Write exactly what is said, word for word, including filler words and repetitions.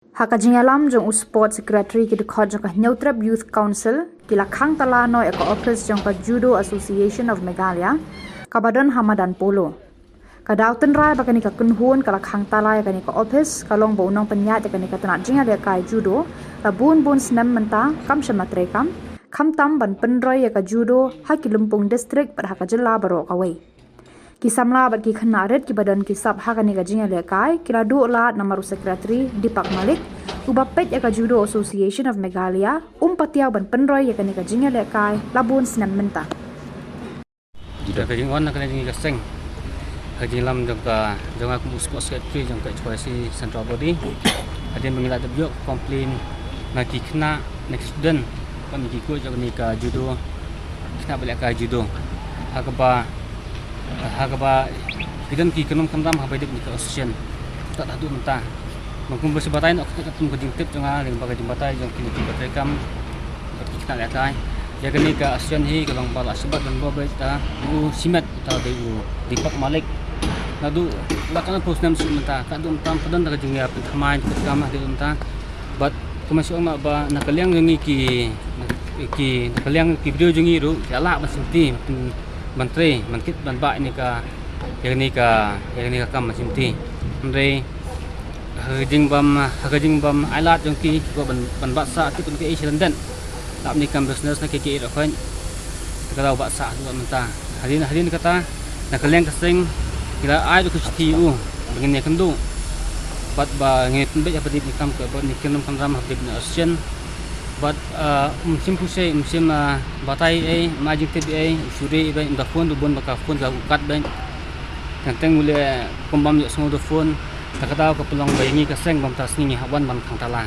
Ha ka jingïalam jong u Sports Secretary, ki dkhot jong ka Hynñiewtrep Youth Council ki la khang tala noh ïa ka ophis jong ka Judo Association of Meghalaya kaba don ha Madan Polo. Ka daw tynrai ba kane ka kynhun ka la khang tala ïa kane ka ophis ka long ba u nongpynïaid ïa kane ka tnat jingïalehkai judo la bun bun snem mynta kam shym la treikam, khamtam ban pynroi ïa ka judo ha ki lympung district bad ha ka jylla baroh kawei. Ki samla bad ki khynnah rit kiba don ki sap ha kane ka jingïalehkai ki la duh lad namar u Secretary Deepak Malik, uba peit ïa ka Judo Association of Meghalaya, um patiaw ban pynroi ïa kane ka jingïalehkai la bun snem mynta. Ka jingwan na kane ka seng, ka jingïalam jong ka, jong nga kum u Sports Secretary jong ka H Y C Central Body. Hadien ba ngi la dep ïoh complain na ki khynnah, na ki student, ba ki coach jong kane ka judo, khynnah ba lehkai judo, ha kaba, ha kaba ki don ki kynrum kynram ha kaba ïadei bad kane ka association. Tad haduh mynta, bad kumba shu batai noh katkum ka jingtip jong nga lyngba ka jingbatai jong kine kiba treikam bad ki khynnah lehkai, ïa kane ka association hi ka long ba la shu bat ban buh beit da u shimet, uta u dei u Deepak Malik. Naduh la ka na phew snem shuh mynta, ka duh mynta ka don da ka jingïapynthymmai treikam haduh mynta. Bad kumba shu ong ma ba na ka liang jong ngi ki, ki, na ka liang ki briew jong ngi ruh ki la lah ban shimti, ban, ban trei, ban kit ban bah ïa kane ka, ïa kane ka, ïa kane ka kam ban shimti. Hynrei ha ka jingbym, ha ka jingbym ailad jong ki, ki kwah ban, ban bat sah, tip ban kaei sha lyndet. Lap ne kam business na ki, ki ïeit ruh khein. Te ka daw bat sah haduh mynta. Hadien, hadien kata, na ka liang ka seng ki la ai ruh ka shithi ïa u ba ngin ïakynduh bad ba ngin pynbeit ha pdeng ne kam ka, bad ne kynrum kynram ha pdeng ne association. Bad, ah, um shym pyrshah, um shym, ah, batai ei, um ai jingtip ei, u shu ri ei, um da phone ruh bun ba ka phone ka u kat beit. Teng teng u leh kum bym ïohsngew da phone. Te ka daw ka pynlong ba ïa ngi ka seng bym tang sngi ngi hap wan ban khang tala.